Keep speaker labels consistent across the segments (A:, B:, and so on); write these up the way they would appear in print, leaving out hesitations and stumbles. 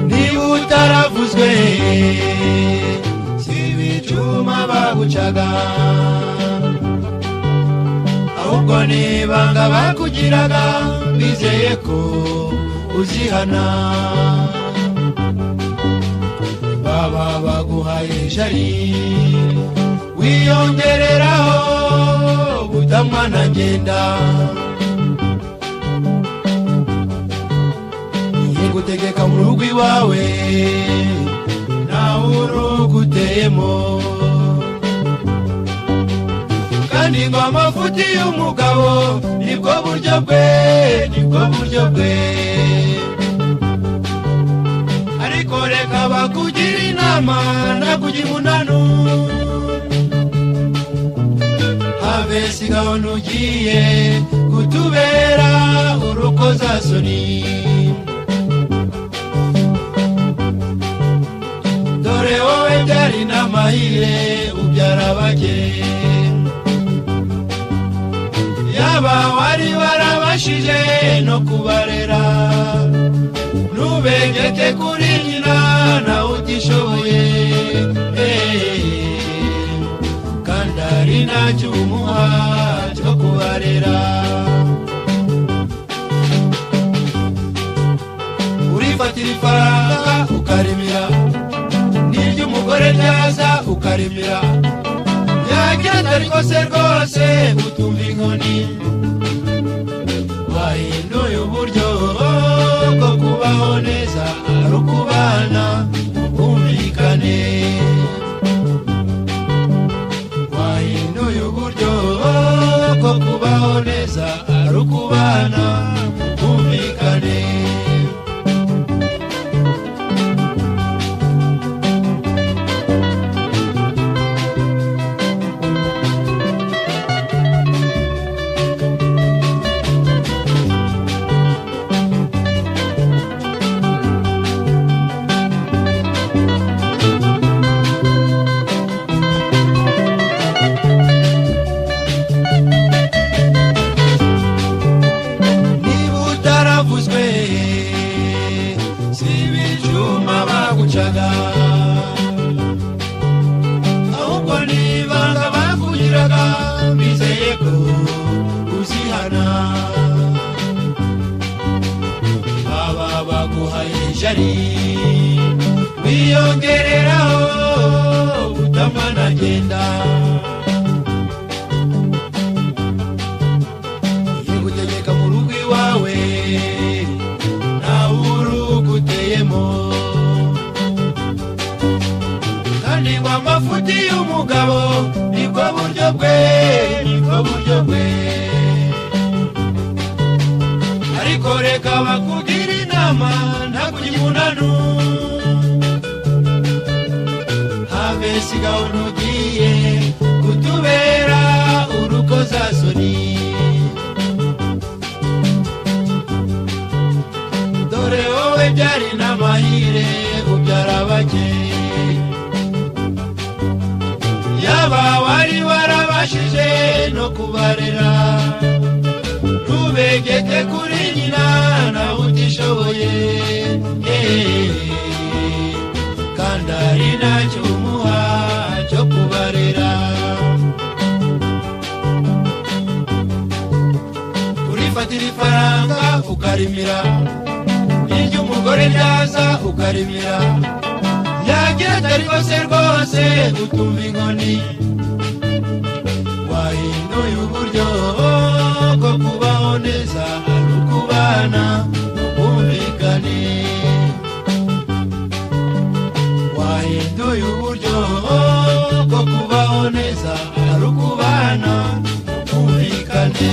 A: Niba utaravuzwe, si ibicuma bagucaga, ahubwo nibanga bakugiraga bizeye ko uzihana. Baba baguhaye jari, wiyongereraho butamwana ngenda. Gutegeka mu rugo iwawe nawe uruguteyemo, kandi ngo amafuti y'umugabo nibwo buryo bwe, nibwo buryo bwe. Ariko reka bakugira inama, nakugira umunanu. Have, sigaho, ntugiye kutubera urukozasoni. Dore wowe byari n'amahire ubyara bake, yaba wari warabashije no kubarera. Ntubegete kuri nyina nawe utishoboye, kandi ari nacyo umuha cyo kubarera. Urifatira ifaranga ukarimira, n'iry'umugore ryaza ukarimira, yagenda ariko se rwose utumva inkoni. Wahinduye uburyo bwo kubaho neza ari ukubana ubwumvikane. Wahinduye uburyo bwo kubaho neza ari ukubana ubwumvikane. Niba utaravuzwe, si ibijuma bagucaga, ahubwo nibanga bakugiraga bizeye ko uzihana. Baba baguhaye jari, wiyongereraho utamanagenda. Gutegeka mu rugo iwawe nawe uruguteyemo, kandi ngo amafuti y'umugabo nibwo buryo bwe, nibwo buryo bwe. Ariko reka bakugira inama, ntakujya umunanu. Have, sigaho, ntugiye kutubera urukozasoni. Dore wowe byari n'amahire ubyara bake, yaba wari warabashije no kubarera. Ntubegete kuri nyina nawe utishoboye, kandi ari nacyo umuha cyo kubarera. Urifatira ifaranga ukarimira, n'iry'umugore ryaza ukarimira, yagira ariko se rwose utumva inkoni. Wahinduye uburyo bwo kubaho neza ari ukubana ubwumvikane. Wahinduye uburyo bwo kubaho neza ari ukubana ubwumvikane.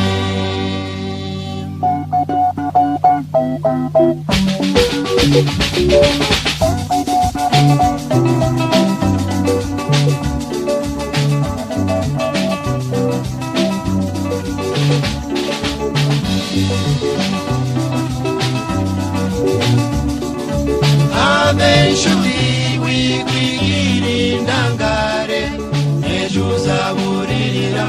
A: Habe inshuti, wikwigira indangare, ejo uzaburirira.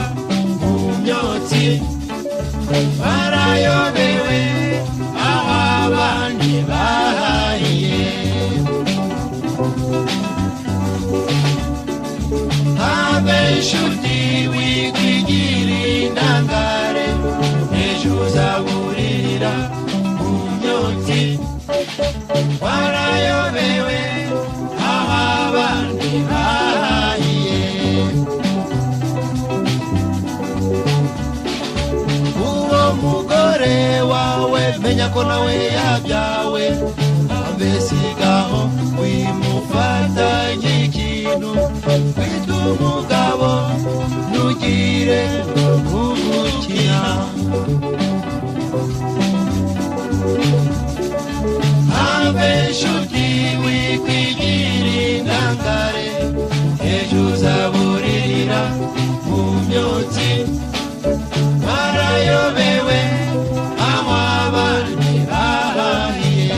A: Jya umenya ko nawe yabyawe. Abesigaho wimufata nk'ikintu, witwa umugabo ntugire ugukina. Habe nshuti wikwigira indangare, ejo uzaburirira mu myotsi. Warayobewe aho abandi bahahiye.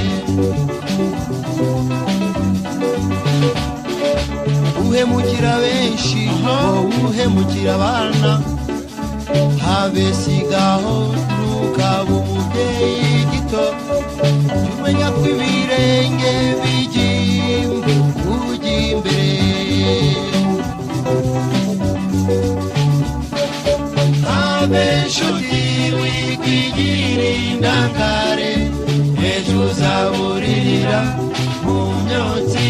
A: Uhemukira benshi, wowe uhemukira abana. Habe sigaho ntukaba umubyeyi gito, jya umenya ko ibirenge bigiye ujya imbere. Habe nshuti wikwigira indangare, ejo uzaburirira mu myotsi.